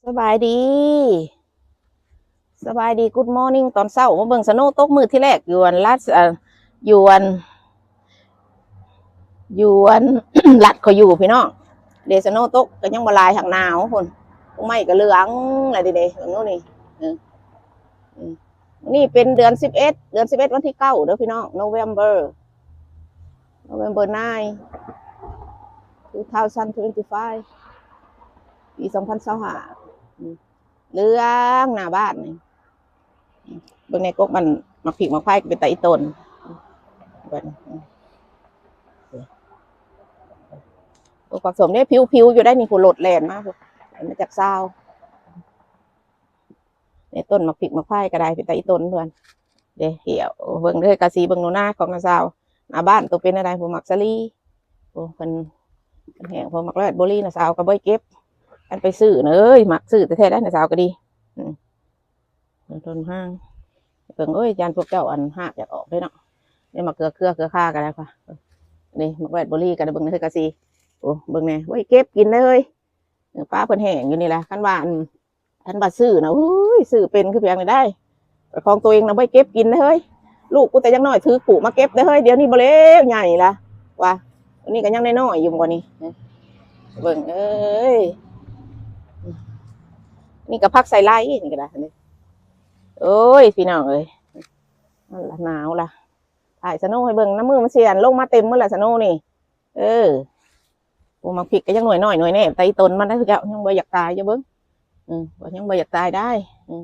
ສະບາຍດີ ສະບາຍດີ Good morning ຕອນເຊົ້າ. ມາເບິ່ງສະໂນຕົກມື້ທີແລກຢູ່ອັນລັດ ເອີ ຢູ່ອັນ ຢູ່ອັນ ລັດຂ້ອຍຢູ່ພີ່ນ້ອງ. ເດ ສະໂນຕົກກໍຍັງບໍ່ຫຼາຍ ຫາກໜາວພຸ້ນ. ຕົ້ນໄມ້ກໍເຫຼືອງແລ້ວເດ ເບິ່ງດູນີ້. ເອີ ອືມ ນີ້ເປັນເດືອນສິບເອັດ ເດືອນສິບເອັດ ວັນທີເກົ້າເດີພີ່ນ້ອງ November November nine two thousand twenty-five ປີສອງພັນຊາວຫ້າ. ອືມ ເຫຼືອງໜ້າບ້ານນີ້. ອືມ ເບິ່ງໃນກົກມັນ ໝາກພິກໝາກໄຜ່ກໍເປັນຕາອີ່ຕົນ. ອືມ ເບິ່ງ ອືມ ໂອ້ ຜັກສົມເດ້ ຜິວໆ ຢູ່ໄດ໋ນີ້ ຜູ້ລົດແລ່ນມາ ມາຈາກຊາວ. ໃນຕົ້ນໝາກພິກໝາກໄຜ່ກໍໄດ້ ເປັນຕາອີ່ຕົນເພິ່ນເດ້. ເອີ ເບິ່ງເດີ ກະຊິເບິ່ງໜູນາຂອງນ້າສາວ ໜ້າບ້ານໂຕເປັນແນວໃດ. ຜູ້ໝາກສາລີ ໂອ້ ເພິ່ນ ເພິ່ນແຫ້ງ. ຜູ້ໝາກແລດເບີຣີ ນ້າສາວກໍບໍ່ໄດ້ເກັບ ອັນໄປຊື້ນະເອີຍ ມັກຊື້ແທ້ໆ ໄດ໋ ນ້າສາວກໍດີ. ອືມ ຕົ້ນຮາງ ເບິ່ງ ໂອ້ຍ ຢ້ານພວກເຈົ້າອັນຮາກຢາກອອກເດ້ເນາະ. ນີ້ໝາກເຂືອເຄືອ ເຂືອຄາກໍໄດ້ຄ່ະ. ນີ້ໝາກແລດເບີຣີກໍໄດ້. ເບິ່ງເດີ ກະຊິ ໂອ້ ເບິ່ງແດ່ ບໍ່ໄດ້ເກັບກິນເດີເຮີ້ຍ. ເອີ ປາເພິ່ນແຫ້ງຢູ່ນີ້ແຫຼະ. ຄັນວ່າອັນ ຄັນວ່າຊື້ນະ ໂອ້ຍ ຊື້ເປັນຄືພຽງນີ້ໄດ໋ ຂອງຕົວເອງນະບໍ່ເກັບກິນເດ້ເຮີ້ຍ. ລູກກູແຕ່ຍັງນ້ອຍຖືກຜູ້ມາເກັບເດ້ເຮີ້ຍ. ດຽວນີ້ບໍ່ແລ້ວ ໃຫຍ່ລະວ່າ. ອັນນີ້ກໍຍັງນ້ອຍໆຢູ່ ບໍ່ນີ້ ເບິ່ງເອີຍ. ນີ້ກໍຜັກໄຊໄລ ນີ້ກໍໄດ້. ໂອ້ຍ ພີ່ນ້ອງເອີຍ ນັ້ນລະ ໜາວລະ. ຖ່າຍສະໂນໃຫ້ເບິ່ງນຳ ມືມັນຊິອັນລົງມາເຕັມໝົດລະ ສະໂນນີ້. ເອີ ໂອ້ ໝາກພິກກໍຍັງໜ່ວຍນ້ອຍໜ່ວຍແນບ ແຕ່ອີ່ຕົນມັນນະ ເຈົ້າ ຍັງບໍ່ຢາກຕາຍ ເຈົ້າເບິ່ງ. ອືມ ວ່າຍັງບໍ່ຢາກຕາຍໄດ໋. ອືມ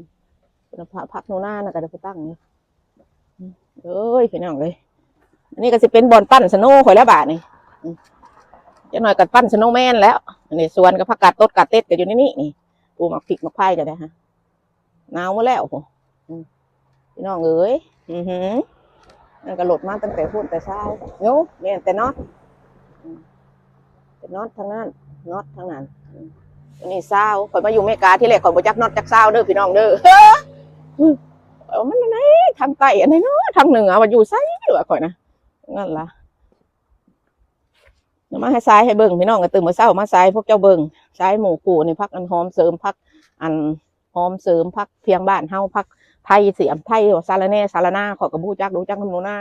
ຄຸນນະພາບຜັກໜູນານະ ກໍໄດ້ໄປຕັ້ງຢູ່. ອືມ ໂອ້ຍ ພີ່ນ້ອງເອີຍ ອັນນີ້ກໍຊິເປັນບ່ອນປັ້ນສະໂນຂ້ອຍແລ້ວບາດນີ້. ອືມ ຈັກໜ້ອຍກໍປັ້ນສະໂນແມນແລ້ວ. ອັນນີ້ສວນກໍຜັກກາດຕົດກາດເຕັດກໍຢູ່ໃນນີ້ນີ້. ໂອ້ ໝາກພິກໝາກໄຜ່ກໍໄດ້ຫະ ໜາວໝົດແລ້ວພຸ້ນ. ອືມ ພີ່ນ້ອງເອີຍ ອືຫື ມັນກໍລົດມາຕັ້ງແຕ່ພຸ້ນແຕ່ເຊົ້າ. ໂຍ ແມ່ນແຕ່ນອດ ອືມ ແຕ່ນອດທັງນັ້ນ ນອດທັງນັ້ນ. ອືມ ອັນນີ້ຊາວ ຂ້ອຍມາຢູ່ເມກາທີແລກ ຂ້ອຍບໍ່ຈັກນອດຈັກຊາວເດີພີ່ນ້ອງເດີ. ເອີ ມັນອັນໃດທາງໃຕ້ ອັນໃດເນາະທາງເໜືອ ວ່າຢູ່ໃສວ່າຂ້ອຍນະ. ນັ້ນລະ ມາໃຫ້ສາຍໃຫ້ເບິ່ງ ພີ່ນ້ອງ ກໍຕື່ມມື້ເຊົ້າມາສາຍໃຫ້ພວກເຈົ້າເບິ່ງ. ສາຍໝູ່ຄູ່ນີ້ ຜັກອັນຫອມເສີມ ຜັກອັນ ຫອມເສີມ ຜັກພຽງບ້ານເຮົາ ຜັກໄທ ສຽມໄທ ສາລະແໜ່ ສາລະນາ ຂ້ອຍກໍບໍ່ຮູ້ຈັກ ຮູ້ຈັກນຳໜູນາ.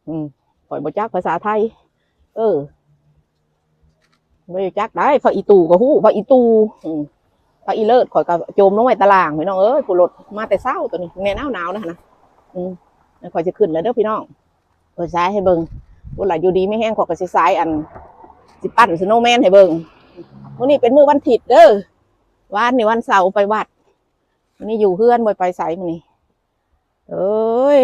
ອືມ ຂ້ອຍບໍ່ຈັກພາສາໄທ. ເອີ ບໍ່ຮູ້ຈັກໄດ໋. ຜັກອີ່ຕູ່ກໍຮູ້ ຜັກອີ່ຕູ່. ອືມ ຜັກອີເລີດ ຂ້ອຍກໍໂຈມລົງໄວ້ຕາລ່າງ ພີ່ນ້ອງເອີຍ. ຜູ້ລົດມາແຕ່ເຊົ້າ ໂຕນີ້ແນ່ ໜາວໆ ນະຫັ້ນນະ. ອືມ ຂ້ອຍຊິຂຶ້ນແລ້ວເດີພີ່ນ້ອງ ຂ້ອຍສາຍໃຫ້ເບິ່ງ. ພຸ້ນລະ ຢູ່ດີມີແຮງ ຂ້ອຍກໍຊິສາຍ ອັນ ຊິປັ້ນສະໂນແມນໃຫ້ເບິ່ງ. ມື້ນີ້ເປັນມື້ວັນທິດເດີ. ວານນີ້ວັນເສົາໄປວັດ ມື້ນີ້ຢູ່ເຮືອນ ບໍ່ໄປໃສມື້ນີ້. ເອີຍ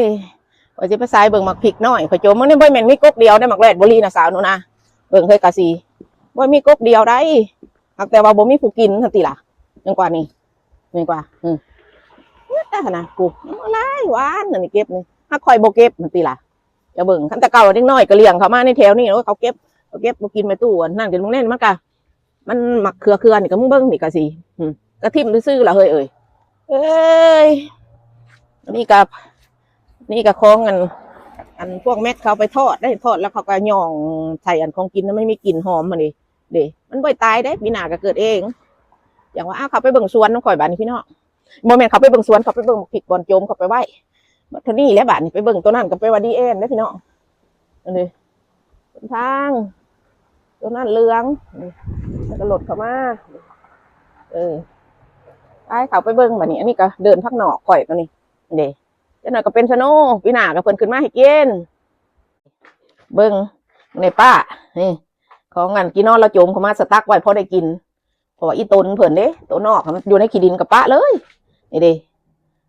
ຂ້ອຍຊິໄປສາຍເບິ່ງໝາກພິກນ້ອຍ ຂ້ອຍໂຈມ. ມື້ນີ້ບໍ່ແມ່ນມີກົກດຽວເດ້ ໝາກແລດເບີຣີນະ ສາວໜູນາ. ເບິ່ງເຮີ້ຍ ກະຊິ ບໍ່ມີກົກດຽວໃດ໋ ຫາກແຕ່ວ່າບໍ່ມີຜູ້ກິນຫັ້ນຕິລະ. ຍັງກວ່ານີ້ ຍັງກວ່າ ອື ຕາຂະໜາດ ຜູ້ ຍັງບໍ່ຫຼາຍ ວານອັນນີ້ເກັບນີ້ ຫາກຂ້ອຍບໍ່ເກັບຫັ້ນຕິລະ. ຈະເບິ່ງ ຄັນແຕ່ເກົ່າເດັກນ້ອຍກໍລ້ຽງເຂົ້າມາໃນແຖວນີ້ ໂອ້ຍ ເຂົາເກັບ ເຂົາເກັບບໍ່ກິນແມ່ຕູ້ ອັນນັ້ນກໍ ເບິ່ງແນ່ ມັນກະ ມັນໝາກເຂືອເຄືອນີ້ກໍ ມຶງເບິ່ງນີ້ກະຊິ ອື ກະຖິ້ມຊື່ໆລະເຮີ້ຍເອີຍ. ເອີຍ ອັນນີ້ກະ ນີ້ກະຂອງ ອັນ ອັນພວກແມັກເຂົາໄປທອດໄດ້ ທອດແລ້ວເຂົາກະຫຍ່ອງໃສ່ອັນຂອງກິນ ມັນມີກິ່ນຫອມຫັ້ນເດ ເດ ມັນບໍ່ໄດ້ຕາຍເດ້ ປີໜ້າກະເກີດເອງ. ຈັ່ງວ່າ ອ້າວ ເຂົ້າໄປເບິ່ງສວນນຳຂ້ອຍບາດນີ້ພີ່ນ້ອງ. ບໍ່ແມ່ນເຂົ້າໄປເບິ່ງສວນ ເຂົ້າໄປເບິ່ງໝາກພິກບ່ອນໂຈມ ເຂົ້າໄປໄວ້. ໝົດເທົ່ານີ້ແຫຼະບາດນີ້ ໄປເບິ່ງໂຕນັ້ນກໍແປວ່າດີແອນເດ້ພີ່ນ້ອງ. ອັນນີ້ ເປັນທາງ ໂຕນັ້ນເຫຼືອງ ນີ້ ແລ້ວກໍລົດເຂົ້າມາ. ເອີ ໄປ ເຂົ້າໄປເບິ່ງບາດນີ້. ອັນນີ້ກໍເດີ່ນຜັກນອກຂ້ອຍໂຕນີ້ ເດ້ ຈັກໜ້ອຍກໍເປັນສະໂນ ປີໜ້າກໍເພິ່ນຂຶ້ນມາໃຫ້ກິນ. ເບິ່ງໃນປ້າ ນີ້ ຂອງອັນກີນອນລາວໂຈມເຂົ້າມາສະຕັກໄວ້ພໍໄດ້ກິນ. ເພາະວ່າອີ່ຕົນເພິ່ນເດ້ ໂຕນອກ ມັນຢູ່ໃນຂີ້ດິນກໍປະເລີຍ ນີ້ເດ້.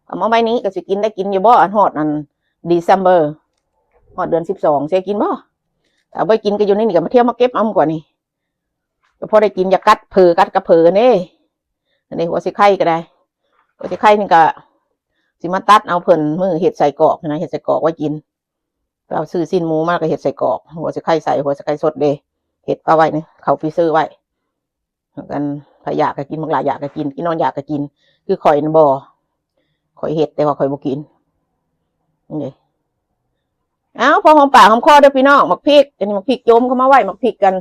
ເອົາມາໄວ້ນີ້ກໍຊິກິນ ໄດ້ກິນຢູ່ບໍ່ ອັນຮອດອັນ December ຮອດເດືອນສິບສອງ ຊິກິນບໍ່. ຖ້າບໍ່ໄດ້ກິນກໍຢູ່ໃນນີ້ ກໍມາທ່ຽວມາເກັບເອົາກວ່ານີ້ ກໍພໍໄດ້ກິນ ຢ່າກັດເຜີ ກັດກະເຜີເດ້. ອັນນີ້ຫົວຊິໄຄກໍໄດ້ ຫົວຊິໄຄນີ້ກໍຊິມາຕັດເອົາເພິ່ນ ມື້ເຮັດໄສ້ກອກນະ ເຮັດໄສ້ກອກໄວ້ກິນ. ໄປເອົາຊື້ຊີ້ນໝູມາ ແລ້ວກໍເຮັດໄສ້ກອກ ຫົວຊິໄຄໃສ່ ຫົວຊິໄຄສົດເດ້ ເຮັດປະໄວ້ນີ້ ເຂົ້າຟຣີເຊີໄວ້. ອັນ ໃຜຢາກກໍກິນ ບັກຫຼ້າຢາກກໍກິນ ກິນນອນຢາກກໍກິນ. ຄືຂ້ອຍນະບໍ່ ຂ້ອຍເຮັດ ແຕ່ວ່າຂ້ອຍບໍ່ກິນເດ້. ເອົາ ພໍຫອມປາກຫອມຄໍເດີພີ່ນ້ອງ. ໝາກພິກ ອັນນີ້ໝາກພິກໂຈມເຂົ້າມາໄວ້ ໝາກພິກກັນ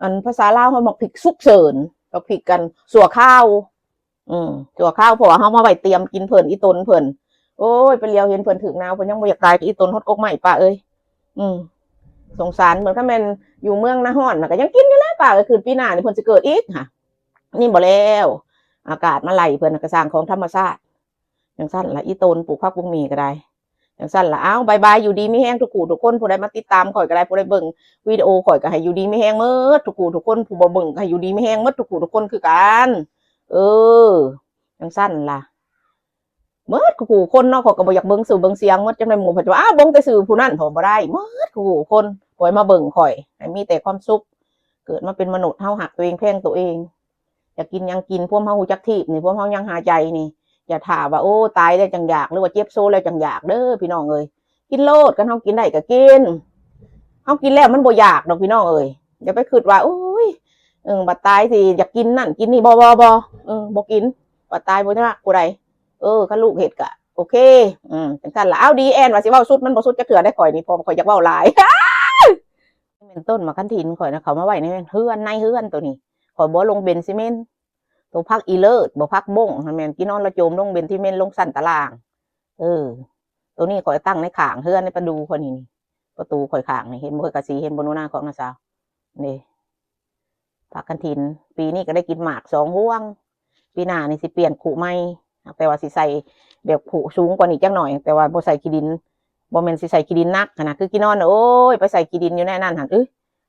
ອັນ ພາສາລາວເຮົາໝາກພິກສຸກເສີນ ໝາກພິກກັນຊົ່ວຄາວ. ອືມ ຊົ່ວຄາວ ເພາະວ່າເຮົາມາໄວ້ຕຽມກິນເພິ່ນ ອີ່ຕົນເພິ່ນ. ໂອ້ຍ ໄປຫຼຽວເຫັນເພິ່ນຖືກໜາວ ເພິ່ນຍັງບໍ່ຢາກຕາຍກັບອີ່ຕົນຮອດກົກໄມ້ ປ້າເອີຍ. ອືມ ສົງສານເພິ່ນ. ຄັນແມ່ນຢູ່ເມືອງນາຮ້ອນນະ ກໍຍັງກິນຢູ່ແຫຼະ ປ້າເອີຍ. ຄືນປີໜ້ານີ້ເພິ່ນຊິເກີດອີກຫະ. ນີ້ບໍ່ແລ້ວ ອາກາດມາໄລ່ເພິ່ນ ກໍສ້າງຂອງທຳມະຊາດ. ຈັ່ງຊັ້ນລະ ອີ່ຕົນ ປູກຜັກປຸກໝີ່ກໍໄດ້. ຈັ່ງຊັ້ນລະ ເອົາ ບາຍບາຍ ຢູ່ດີມີແຮງທຸກຜູ້ທຸກຄົນ. ຜູ້ໃດມາຕິດຕາມຂ້ອຍກໍໄດ້ ຜູ້ໃດເບິ່ງວິດີໂອຂ້ອຍກໍໃຫ້ຢູ່ດີມີແຮງໝົດທຸກຜູ້ທຸກຄົນ. ຜູ້ບໍ່ເບິ່ງກໍໃຫ້ຢູ່ດີມີແຮງໝົດທຸກຜູ້ທຸກຄົນຄືກັນ. ເອີ ຈັ່ງຊັ້ນລະ ໝົດທຸກຜູ້ຄົນເນາະ. ຂ້ອຍກໍບໍ່ຢາກເບິ່ງຊື່ເບິ່ງສຽງໝົດ ຈັ່ງໃດໝູ່ເພິ່ນຈະວ່າ ອ້າວ ເບິ່ງແຕ່ຊື່ຜູ້ນັ້ນ ເພາະບໍ່ໄດ້. ໝົດທຸກຜູ້ຄົນ ຂໍໃຫ້ມາເບິ່ງຂ້ອຍ ໃຫ້ມີແຕ່ຄວາມສຸກ. ເກີດມາເປັນມະນຸດ ເຮົາຮັກຕົວເອງ ແພງຕົວເອງ. ຢາກກິນຫຍັງກິນ ພວມເຮົາຮູ້ຈັກທີບນີ້ ພວມເຮົາຍັງຫາໃຈນີ້. ຢ່າຖ້າວ່າ ໂອ້ ຕາຍແລ້ວຈັ່ງຢາກ ຫຼືວ່າເຈັບໂຊແລ້ວຈັ່ງຢາກເດີພີ່ນ້ອງເອີຍ. ກິນໂລດ ຄັນເຮົາກິນໄດ້ກໍກິນ. ເຮົາກິນແລ້ວມັນບໍ່ຢາກດອກພີ່ນ້ອງເອີຍ. ຢ່າໄປຄິດວ່າ ໂອ້ຍ ເອີ ບັດຕາຍຊິຢາກກິນນັ້ນກິນນີ້ ບໍ່ ບໍ່ ບໍ່ ເອີ ບໍ່ກິນ. ບັດຕາຍບໍ່ຍາກຜູ້ໃດ. ເອີ ຄັນລູກເຮັດກໍໂອເຄ. ອືມ ຈັ່ງຊັ້ນລະ. ເອົາ ດີແອນ ວ່າຊິເວົ້າສຸດ ມັນບໍ່ສຸດຈັກເທື່ອໄດ໋ຂ້ອຍນີ້ ເພາະວ່າຂ້ອຍຢາກເວົ້າຫຼາຍ. ແມ່ນຕົ້ນໝາກຄັນຖິນຂ້ອຍນະ ເຂົາມາໄວ້ໃນເຮືອນ ໃນເຮືອນໂຕນີ້. ຂ້ອຍບໍ່ລົງເບັນຊີເມັນ. ໂຕຜັກອີເລີດ ບໍ່ ຜັກບົ້ງຫັ້ນ ແມ່ນກີນອນລະໂຈມລົງເບັນຊີເມັນ ລົງຊັ້ນຕາລ່າງ. ເອີ ໂຕນີ້ຂ້ອຍຕັ້ງໃນຂ້າງເຮືອນ ໃນປະຕູຂ້ອຍນີ້ ປະຕູຂ້ອຍຂ້າງນີ້. ເຫັນບໍ່ ຂ້ອຍກະສີ ເຫັນບໍ່ ໜູນາຂອງນ້າສາວນີ້. ຜັກຄັນຖິນ ປີນີ້ກໍໄດ້ກິນໝາກສອງຮວງ. ປີໜ້ານີ້ຊິປ່ຽນຄຸໃໝ່ ແຕ່ວ່າຊິໃສ່ແບບຄຸສູງກວ່ານີ້ຈັກໜ້ອຍ ແຕ່ວ່າບໍ່ໃສ່ຂີ້ດິນ. ບໍ່ແມ່ນຊິໃສ່ຂີ້ດິນໜັກຫັ້ນນະ ຄືກີນອນ. ໂອ້ຍ ໄປໃສ່ຂີ້ດິນຢູ່ໃນນັ້ນຫັ້ນ. ເອີ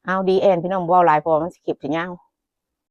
ເອົາ ດີແອນ ພີ່ນ້ອງ ບໍ່ເວົ້າຫຼາຍ ເພາະວ່າມັນຊິຄລິບຊິຍາວ.